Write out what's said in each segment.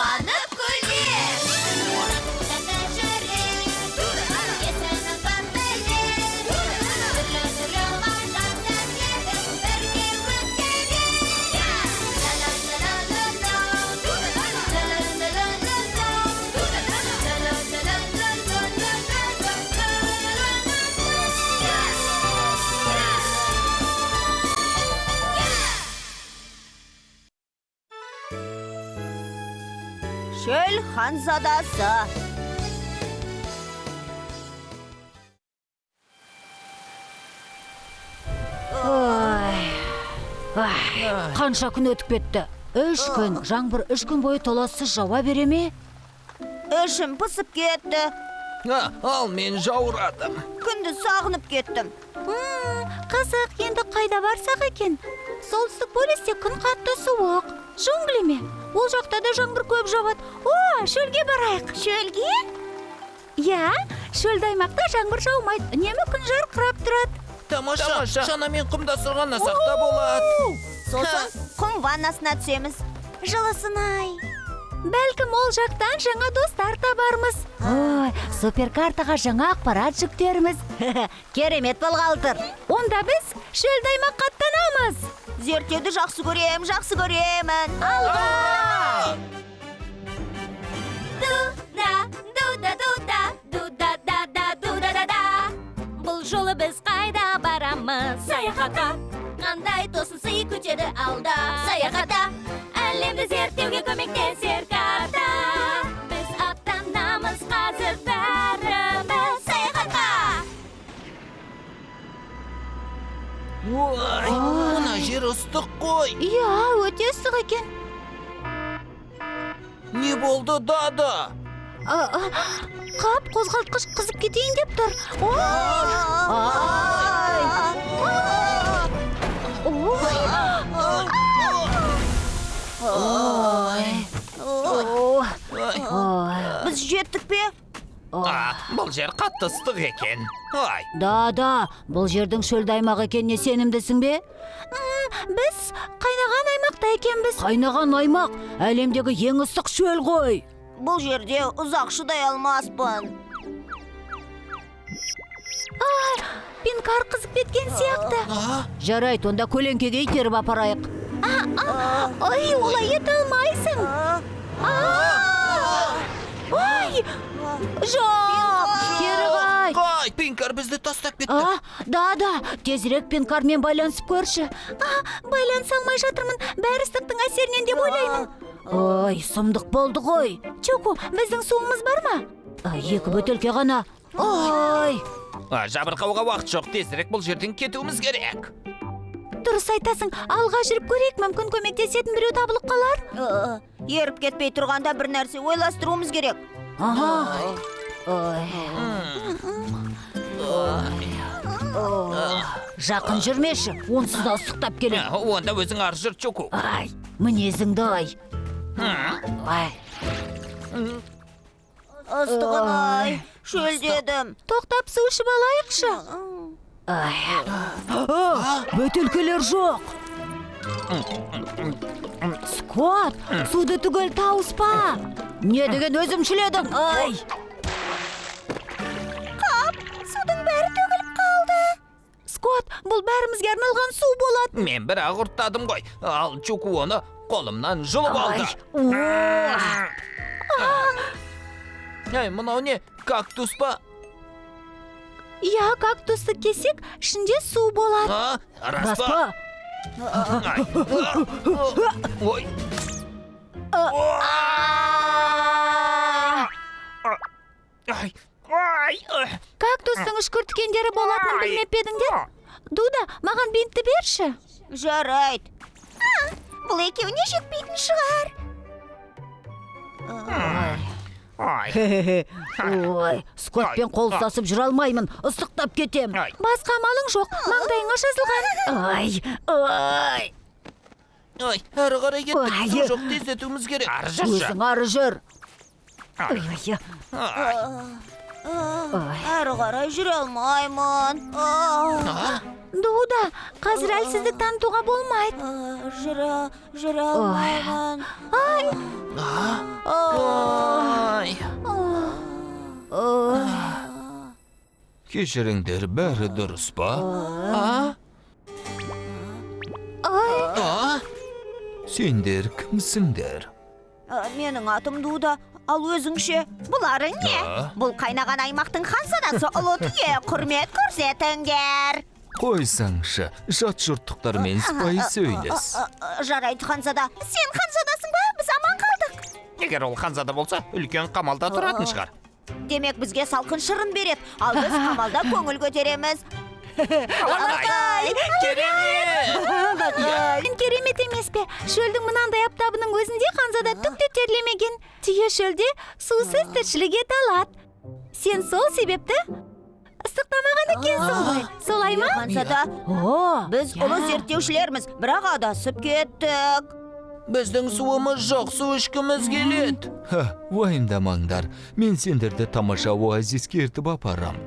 Қуанып күлер. Есімі бар білер. Түрлі түрлі ғажап сәттерді бірге өткерер. Шөл ханзадасы. Ой, ай, қанша күн өтіп кетті? 3 күн. Жаңбыр 3 күн бойы толассыз жауа бере ме? Ішім пысып кетті. Ал мен жаурадым. Күнді сағынып кеттім. Қызық, енді қайда барсақ екен? Солтүстік полюсте күн қатты суық. Джунгли ме? Ол жақта да жаңбыр көп жауады. О, шөлге барайық. Шөлге? Иә, шөлді аймақта жаңбыр жаумайды. Үнемі күн жарқырап тұрады. Тамаша, шанамен құмда сырғанасақ та болады. Сосын құм ваннасына түсеміз. Жылысын ай. Бәлкім, ол жақтан жаңа достар табармыз. Ой, суперкартаға жаңа ақпарат жүктерміз. Керемет болғалы тұр. Онда біз шөлді аймаққа аттанамыз. Зерттеуді жақсы көрем, жақсы көремін. Алға! Дуда, дуда, дуда, дуда, да, да, дуда, да, да. Бұл жолы біз қайда барамыз? Саяхатқа. Қандай тосын сый күтеді алда? Саяхатта. Әлемді зерттеуге көмектесер карта. Біз аттанамыз қазір бәріміз саяхатқа. Ой, мына жер ыстық қой. Иә, өте ыстық екен. Не болды, Дада? Қап, қозғалтқыш қызып кетейін деп тұр. Ой! Ой! Ой! Ой! Ой! Біз жеттік пе? Бұл жер қатты ыстық екен. Ой, Да, бұл жердің шөлді аймақ екеніне сенімдісің бе? Біз қайнаған аймақта екенбіз. Қайнаған аймақ әлемдегі ең ыстық шөл ғой. Бұл жерде ұзақ шыдай алмаспын. Пинкар қызып кеткен сияқты. Жарайды, онда көлеңкеге итеріп апарайық. Ой, олай ете алмайсың. Ой! Жоқ! Кері қайт! Қайт, Пинкар бізді тастап кетті. Да, тезірек Пинкармен байланысып көрші. Байланыса алмай жатырмын. Бәрі ыстықтың әсерінен деп ойлаймын. Ой, сұмдық болды ғой. Чоку, біздің суымыз бар ма? 2 бөтелке ғана. Ой, Жабырқауға уақыт жоқ, тезірек бұл жерден кетуіміз керек. Дұрыс айтасың. Алға жүріп көрейік, мүмкін, көмектесетін біреу табылып қалар. Еріп кетпей тұрғанда бір нәрсе ойластыруымыз керек. Ага. Ой. Ой. Жақын жүрмеші, онсыз да ыстықтап келеді. Онда өзің ары жүр, Чуку. Ай, мінезіңді ай. Ай. Ыстығын ай, шөлдедім. Тоқтап су ішіп алайықшы. Ай. Бөтелкелер жоқ. Скотт, суды түгел тауыспа. Не деген өзімшіл едің? Ай. Қап, судың бәрі төгіліп қалды. Скотт, бұл бәрімізге арналған су болады. Мен бір ақ ұрттадым ғой. Ал Чуку оны қолымнан жұлып алды. Ай, мынау не? Кактус па? Иә, кактусты кессек, ішінде су болады. Рас па? Ай, ой. Ай, ай, ай. Кактустың үшкір тікендері болатынын білмеп пе едіңдер? Дуда, маған бинтті берші. Жарайды. Бұл екеуіне жетпейтін шығар. Ай. Ой, Скоттпен қол ұстасып жүре алмаймын, ыстықтап кетем. Ай. Басқа амалың жоқ, маңдайыңа жазылған. Ай, ай. Ай, әрі қарай кеттік. Ай. Су жоқ, тездетуіміз керек. Ары жүрші. Өзің ары жүр. Ай. Ай, Ай. ай. Әрі қарай жүре алмаймын. А? Дуда, қазір әлсіздік танытуға болмайды. Жүре алмаймын. Ай! Ай! Ой. Кешіріңдер, бәрі дұрыс па? А? Ай! А? Сендер кімсіңдер? Менің атым Дуда, ал өзің ше? Бұларың не? А? Бұл қайнаған аймақтың ханзадасы ұлы түйе, құрмет көрсетіңдер. Қойсаңшы, жат жұрттықтармен сыпайы сөйлес. Жарайды, ханзада. Сен ханзадасың ба? Біз аман қалдық. Егер ол ханзада болса, үлкен қамалда тұратын шығар. Демек, бізге салқын шырын береді, ал біз қамалда көңіл көтереміз. Алақай! Керемет! Алақай! Керемет емес пе? Шөлдің мынандай аптабының өзінде ханзада түк те терлемеген. Түйе шөлде сусыз тіршілік ете алады. Сен сол себепті ыстықтамаған екенсің ғой, солай ма? Ханзада, О, біз ұлы зерттеушілерміз, бірақ адасып кеттік. Біздің суымыз жоқ, су ішкіміз келеді. Ха, уайымдамаңдар. Мен сендерді тамаша оазиске ертіп апарам.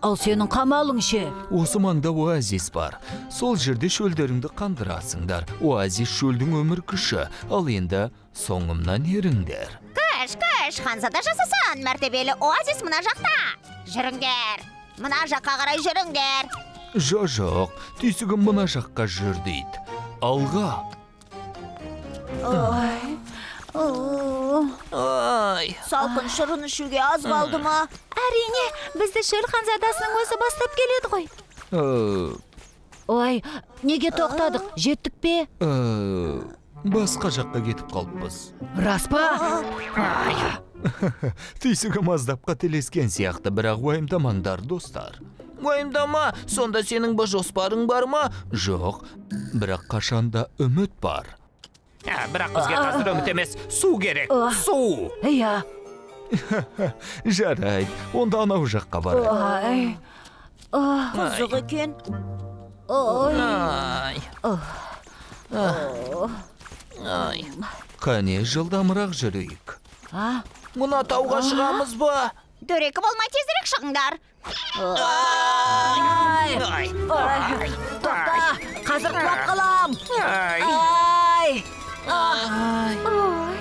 Ал сенің қамалың ше? Осы маңда оазис бар. Сол жерде шөлдеріңді қандырасыңдар. Оазис шөлдің өмір күші. Ал енді соңымнан еріңдер. Күш, күш, ханзада жасасын, мәртебелі оазис мына жақта. Жүріңдер, мына жаққа қарай жүріңдер. Жоқ, түйсігім мына жаққа жүр дейді. Алға. Ой. Ай. Салқын шырын ішуге аз қалды ма? Әрине, бізді шөл ханзадасының өзі бастап келеді ғой. Ой, неге тоқтадық? Жеттік пе? Басқа жаққа кетіп қалыппыз. Рас па? Түйсігім аздап қателескен сияқты, бірақ уайымдамаңдар, достар. Уайымдама, сонда сенің бір жоспарың бар ма? Жоқ, бірақ қашанда үміт бар. Бірақ бізге қазір үміт емес, су керек, су. Иә. Жарайды, онда анау жаққа барайық. Ой. Қызық екен. Ой. Ай. Қане, жылдамырақ жүрейік. Мына тауға шығамыз ба? Дөрекі болмай тезірек шығыңдар. Ай. Ай. Тоқта, қазір құлап қалам. Ай. Ай. Ой.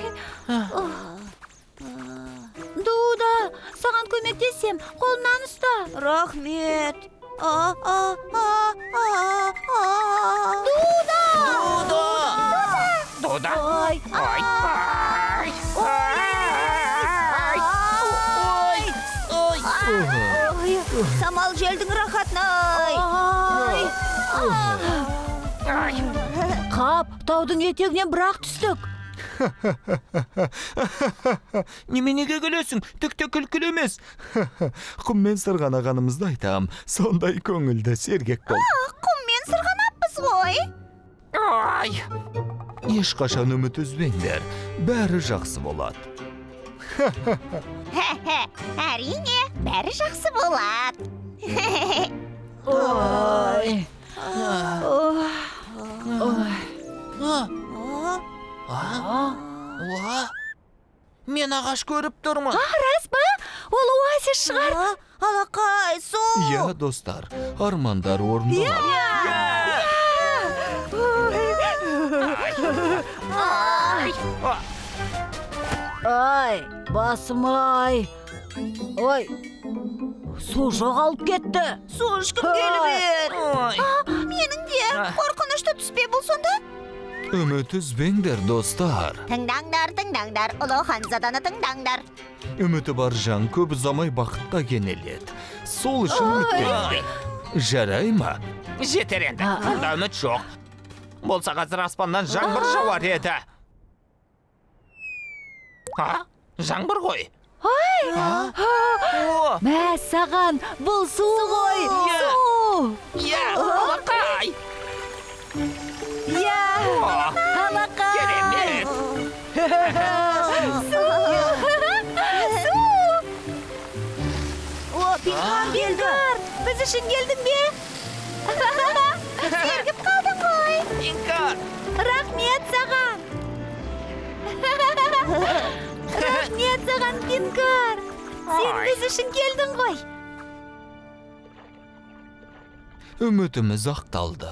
Дуда, саған көмектесем, қолымнан ұста. Рахмет. Дуда! Дуда! Дуда! Ой. Ой. Ай. Ай. Ой. Ой. Самал желдің рахатына ай. Ай. Қап, таудың етегінен бірақ түстік. Неменеге күлесің? Түк те күлкілі емес. Құммен сырғанағанымызды айтам. Сондай көңілді сергек бол. Құммен сырғанаппыз ғой. Ай! Ешқашан үміт үзбеңдер. Бәрі жақсы болады. Әрине, бәрі жақсы болады. Ой. Ой. Мен ағаш көріп тұрмын. Рас па? Ол оазис шығар. Алақай, су. Иә, достар, армандар орындалады. Ай, басым ай. Ой, су жоғалып кетті. Су ішкім келіп еді. Ой. Менің де қорқынышты түс пе бұл сонда? Үміт үзбеңдер, достар. Тыңдаңдар, тыңдаңдар, ұлы ханзаданы тыңдаңдар. Үміті бар жан көп ұзамай бақытқа кенеледі. Сол үшін үміттеніңдер. Жарай ма? Жетер енді. Мұнда үміт жоқ. Болса қазір аспаннан жаңбыр жауар еді. А? Жаңбыр ғой. Ай! О! Мә, саған, бұл су ғой. Су! Иә, алақай! Иә! Алақай! Керемет! Су! Су! О, Пинкар келді. Пинкар, біз үшін келдің бе? Сергіп қалдың ғой. Пинкар! Рахмет саған! Рахмет саған, Пинкар! Сен Ай. біз үшін келдің ғой. Үмітіміз ақталды.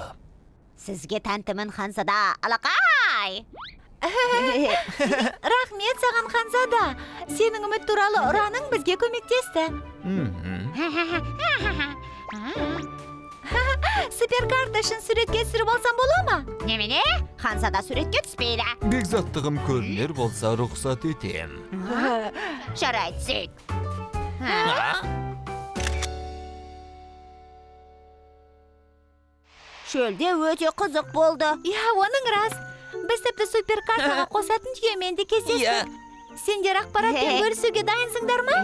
Сізге тәнтімін, ханзада, алақай! Рахмет саған, ханзада. Сенің үміт туралы ұраның бізге көмектесті. Суперкарта үшін суретке түсіріп алсам бола ма? Немене? Ханзада суретке түспейді. Бекзаттығым көрінер болса, рұқсат етем. Жарайды, сөйт. Шөлде өте қызық болды. Иә, оның рас. Біз тіпті суперкартаға қосатын түйемен де кездестік. Сендер ақпаратпен бөлісуге дайынсыңдар ма?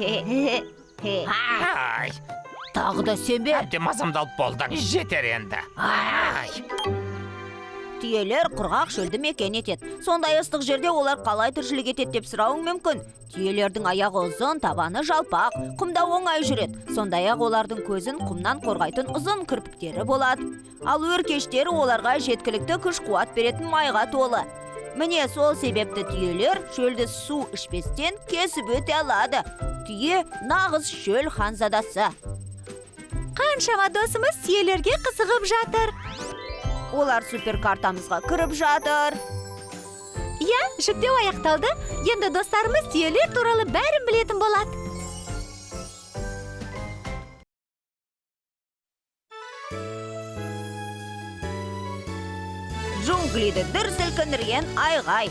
Ай, Тағы да сен бе? әбден мазамды алып болдың. Жетер енді. Ай. Түйелер құрғақ шөлді мекен етеді. Сондай ыстық жерде олар қалай тіршілік етеді деп сұрауың мүмкін. Түйелердің аяғы ұзын, табаны жалпақ, құмда оңай жүреді. Сондай-ақ олардың көзін құмнан қорғайтын ұзын кірпіктері болады. Ал өркештері оларға жеткілікті күш қуат беретін майға толы. Міне сол себепті түйелер шөлді су ішпестен кесіп өте алады. Түйе нағыз шөл ханзадасы. Қаншама досымыз түйелерге қызығып жатыр. Олар суперкартамызға кіріп жатыр. Иә, жүктеу аяқталды. Енді достарымыз түйелер туралы бәрін білетін болады. Джунглиді дүр сілкіндірген айғай.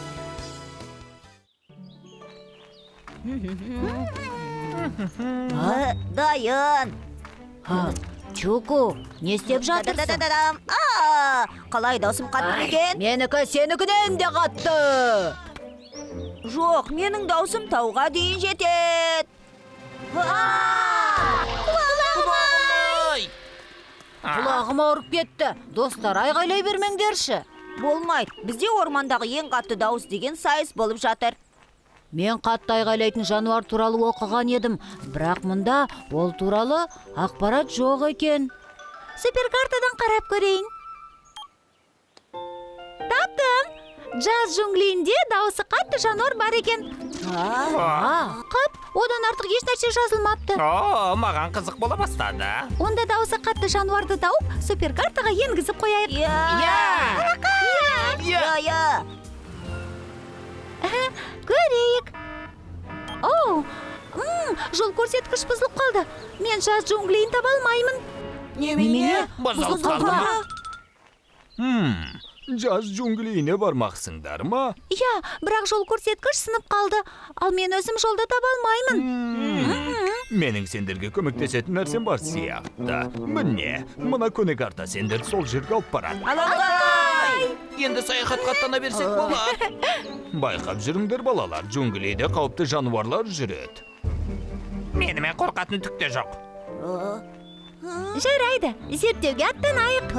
Дайын. Чуку, не істеп жатырсың? Да-да-да-дам. Қалай даусым қатты екен? Менікі сенікінен де қатты. Жоқ, менің даусым тауға дейін жетеді. Құлағым-ай! Құлағым ауырып кетті. Достар, айғайлай бермеңдерші. Болмайды. Бізде ормандағы ең қатты дауыс деген сайыс болып жатыр. Мен қатты айғайлайтын жануар туралы оқыған едім, бірақ мұнда ол туралы ақпарат жоқ екен. Суперкартадан қарап көрейін. Таптым! Джаз джунглиінде дауысы қатты жануар бар екен. Қап, одан артық ешнәрсе жазылмапты. О, маған қызық бола бастады. Онда дауысы қатты жануарды тауып, суперкартаға енгізіп қояйық. Иә. Иә. Иә. Көрейік. Оу, жол көрсеткіш бұзылып қалды. Мен жаз джунглиін таба алмаймын. Немене? Бұзылып қалды ма? Жаз джунглиіне бармақсыңдар ма? Иә, бірақ жол көрсеткіш сынып қалды. Ал мен өзім жолды таба алмаймын. Менің сендерге көмектесетін нәрсем бар сияқты. Міне, мына көне карта сендерді сол жерге алып барады. Алақай! Енді саяхатқа аттана берсек болады. Байқап жүріңдер, балалар, джунглиде қауіпті жануарлар жүреді. Менімен қорқатын түк те жоқ. Жарайды, зерттеуге аттанайық.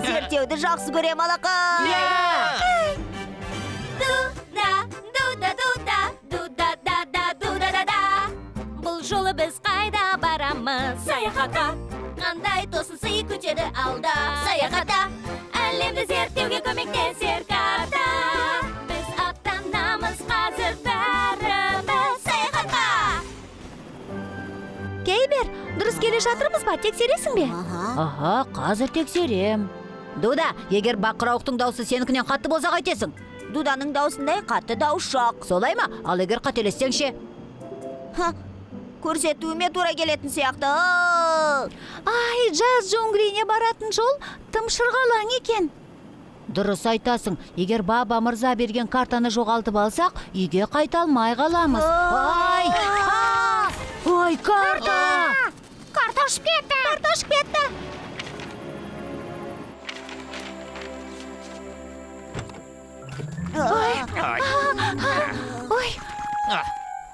Зерттеуді жақсы көрем, алақай! Дуда, дуда, дуда, дуда, да, да, дуда, да, да. Бұл жолы біз қайда барамыз? Саяхатқа. Қандай тосын сый күтеді алда? Саяхатта. Әлемді зерттеуге көмектесер карта. Біз аттанамыз қазір бәріміз саяхатқа. Кейбер, дұрыс келе жатырмыз ба? Тексересің бе? Аха, қазір тексерем. Дуда, егер бақырауықтың даусы сенікінен қатты болса қайтесің? Дуданың даусындай қатты дауыс жоқ. Солай ма? Ал егер қателессең ше? Көрсетуіме тура келетін сияқты. Ай, жаз джунглиіне баратын жол тым шырғалаң екен. Дұрыс айтасың. Егер баба мырза берген картаны жоғалтып алсақ, үйге қайта алмай қаламыз. Ай! Ой, карта! Карта ұшып кетті! Карта ұшып кетті! Ай. Ой,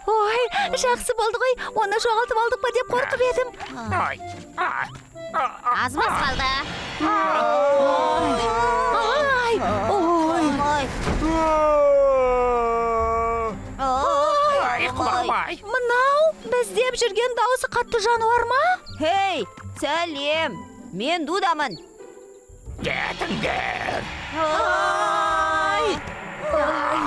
ой, жақсы болды ғой. Оны жоғалтып алдық па деп қорқып едім. Ай. Аз-маз қалды. Ай, ой. Ой. Ай, құлағым-ай. Мынау біз деп жүрген дауысы қатты жануар ма? Хей, сәлем. Мен Дудамын. Кетіңдер. Ай! Ай!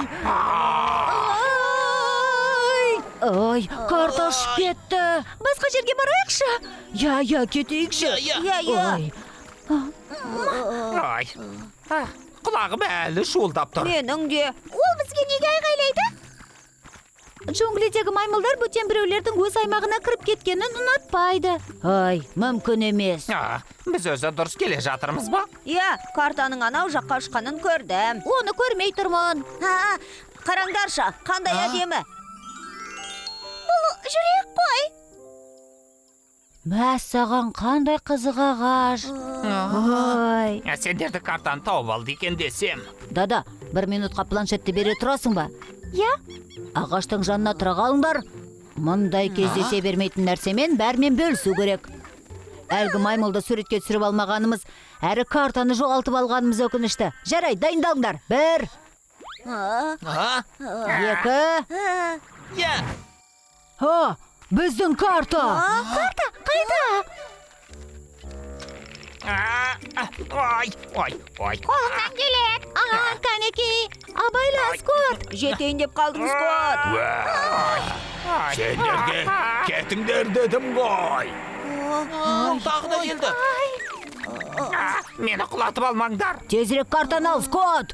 Ой, карта ұшып кетті. Басқа жерге барайықшы. Я, я, кетейікші. Я, Я, я. Ой. Ай, құлағым әлі шуылдап тұр. Менің де. Ол бізге неге айғайлайды? Джунглидегі маймылдар бөтен біреулердің өз аймағына кіріп кеткенін ұнатпайды. Ай, мүмкін емес. Біз өзі дұрыс келе жатырмыз ба? Иә, картаның анау жаққа ұшқанын көрдім. Оны көрмей тұрмын. Қараңдаршы, қандай әдемі. Бұл жүрек қой. Мәссаған, қандай қызық ағаш. Ой. Сендерді картаны тауып алды екен десем. Дада, бір минутқа планшетті бере тұрасың ба? Иә. Ағаштың жанына тұра қалыңдар. Мұндай кездесе бермейтін нәрсемен бәрімен бөлісу керек. Әлгі маймылды суретке түсіріп алмағанымыз, әрі картаны жоғалтып алғанымыз өкінішті. Жарай, дайындалыңдар. 1, 2. Иә. Ха, біздің карта. Карта қайда? Ой, ой, ой. Қолымнан келеді. Кәнекей, абайла, Скотт. Жетейін деп қалдың, Скотт. Сендерге кетіңдер дедім ғой. Ол тағы да келді. Мені құлатып алмаңдар. Тезірек картаны ал, Скотт.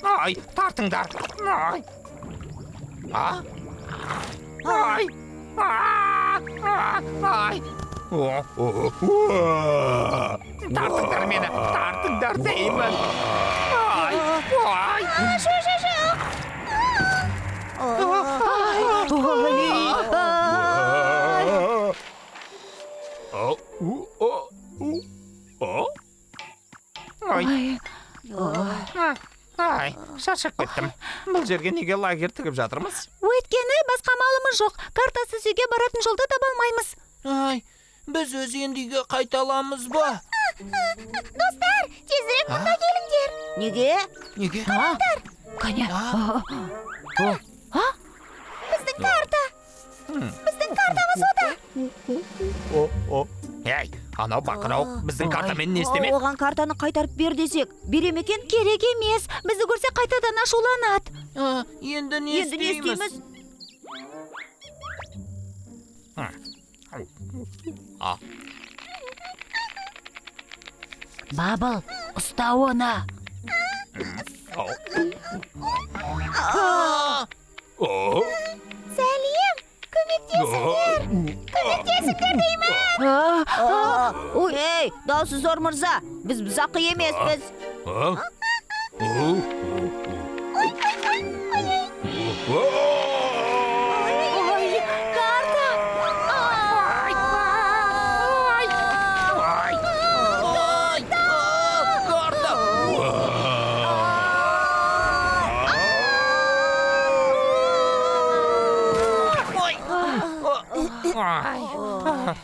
Ай, тартыңдар. Ай. Ай. Ай. Тартыңдар мені, тартыңдар деймін. Ай, ай. Жоқ. Ой. Ай, шаршап кеттім. Бұл жерге неге лагерь тігіп жатырмыз? Өйткені басқа амалымыз жоқ. Картасыз үйге баратын жолды таба алмаймыз. Ай, біз өз енді үйге қайта аламыз ба? Достар, тезірек мұнда келіңдер. Неге? Неге? Кәне. Біздің карта. Біздің картамыз ода. Ей, анау бақырауық біздің картамен не істемек? Оған картаны қайтарып бер десек, бере ме екен? Керек емес. Бізді көрсе қайтадан ашуланады. Енді не Енді не істейміз? Бабыл, ұста оны. Сәлем, көмектесіңдер. Көмектесіңдер деймін. Ей, даусы зор мырза, біз бұзақы емеспіз. Ой, карта! Ай, карта! Ой.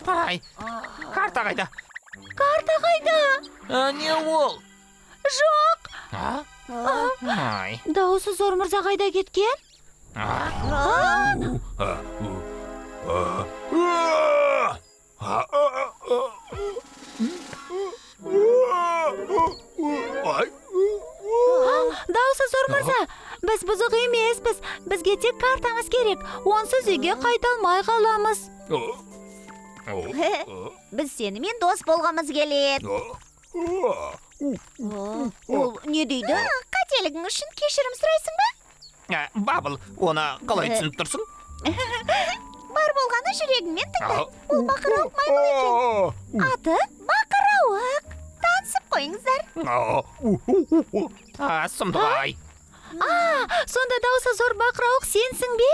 Ай, карта қайда? Карта қайда? Не ол? Жоқ. Ай. Дауысы зор мырза қайда кеткен? Дауысы зор мырза, біз бұзық емеспіз. Бізге тек картамыз керек. Онсыз үйге қайта алмай қаламыз. Біз сенімен дос болғымыз келеді. Ол не дейді? Қателігің үшін кешірім сұрайсың ба? Бабыл, оны қалай түсініп тұрсың? Бар болғаны жүрегіңмен тыңда. Ол бақырауық маймыл екен. Аты бақырауық. Танысып қойыңыздар. Сұмдық ай. Сонда даусы зор бақырауық сенсің бе?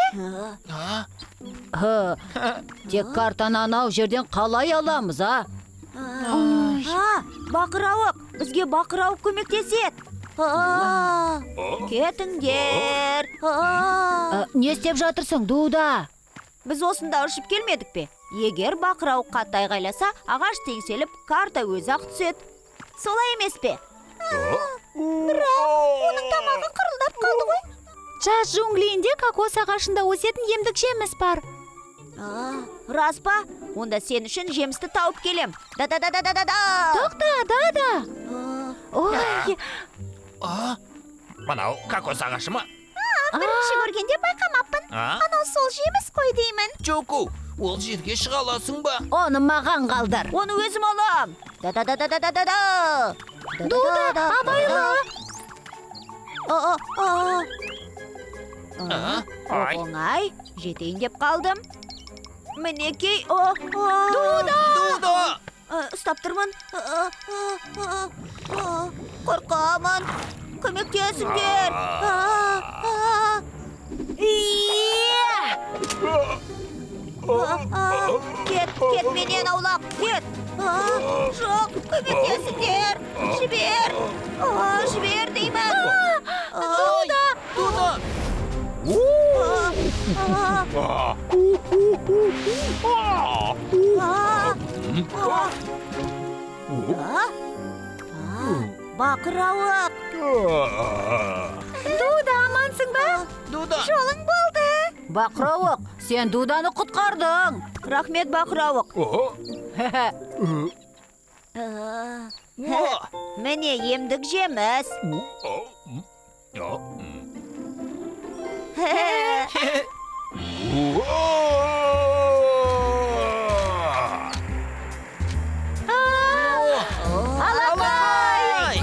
Тек картаны анау жерден қалай аламыз, а? Бақырауық, бізге бақырауық көмектеседі. Кетіңдер. Не істеп жатырсың, Дуда? Біз осында ұшып келмедік пе? Егер бақырауық қатты айғайласа, ағаш теңселіп, карта өзі-ақ түседі. Солай емес пе? Бірақ оның тамағы қырылдап қалды ғой. Жаз джунглиінде кокос ағашында өсетін емдік жеміс бар. Рас па? Онда сен үшін жемісті тауып келем. Да-да-да-да-да-да. Тоқта, да-да. Ой. Мынау кокос ағашы ма? Бірінші көргенде байқамаппын. Анау сол жеміс қой деймін. Чоку, Ол жерге шыға аласың ба? Оны маған қалдыр. Оны өзім алам. Да-да-да-да-да-да-да. Дуда, абайла. Ай. Оңай, жетейін деп қалдым. Мінекей, о, Дуда! Дуда! Ұстап тұрмын. Қорқамын. Көмектесіңдер. Иә! Кет, кет менен аулақ, кет. Жоқ, көмектесіңдер. Жібер. Жібер деймін. Дуда! Дуда! Бақырауық. Дуда, амансың ба? Дуда! Жолың болды. Бақырауық, сен Дуданы құтқардың. Рахмет, Бақырауық. Міне емдік жеміс. Алақай!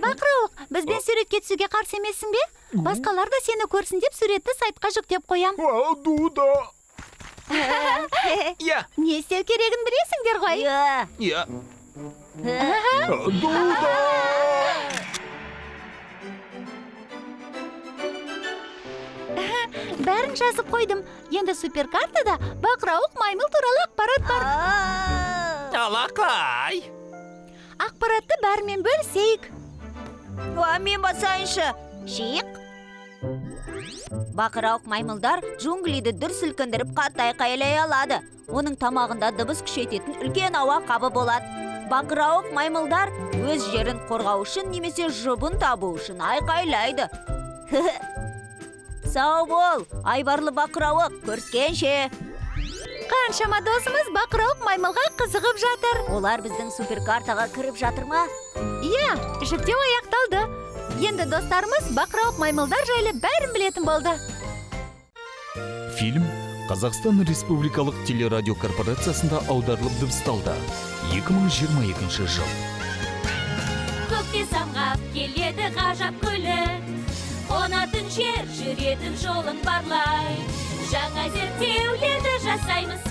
Бақырауық, бізбен суретке түсуге қарсы емессің бе? Басқалар да сені көрсін деп суретті сайтқа жүктеп қоям. Дуда! Иә, Не істеу керегін білесіңдер ғой. Иә. иә. Дуда! Бәрін жазып қойдым. Енді суперкартада бақырауық маймыл туралы ақпарат бар. Алақай. Ақпаратты бәрімен бөлісейік. Мен басайыншы. Шиқ. Бақырауық маймылдар джунглиді дүр сілкіндіріп қатты айқайлай алады. Оның тамағында дыбыс күшейтетін үлкен ауа қабы болады. Бақырауық маймылдар өз жерін қорғау үшін немесе жұбын табу үшін айқайлайды. Сау бол, айбарлы бақырауық, көріскенше. Қаншама досымыз бақырауық маймылға қызығып жатыр. Олар біздің суперкартаға кіріп жатыр ма? Иә, жүктеу аяқталды. Енді достарымыз бақырауық маймылдар жайлы бәрін білетін болды. Фильм Қазақстан Республикалық телерадио корпорациясында аударылып дыбысталды. 2022 жыл. Көкте самғап келеді ғажап көлік. Қонатын жер, жүретін жолын барлай. Жаңа зерттеулерді жасаймыз.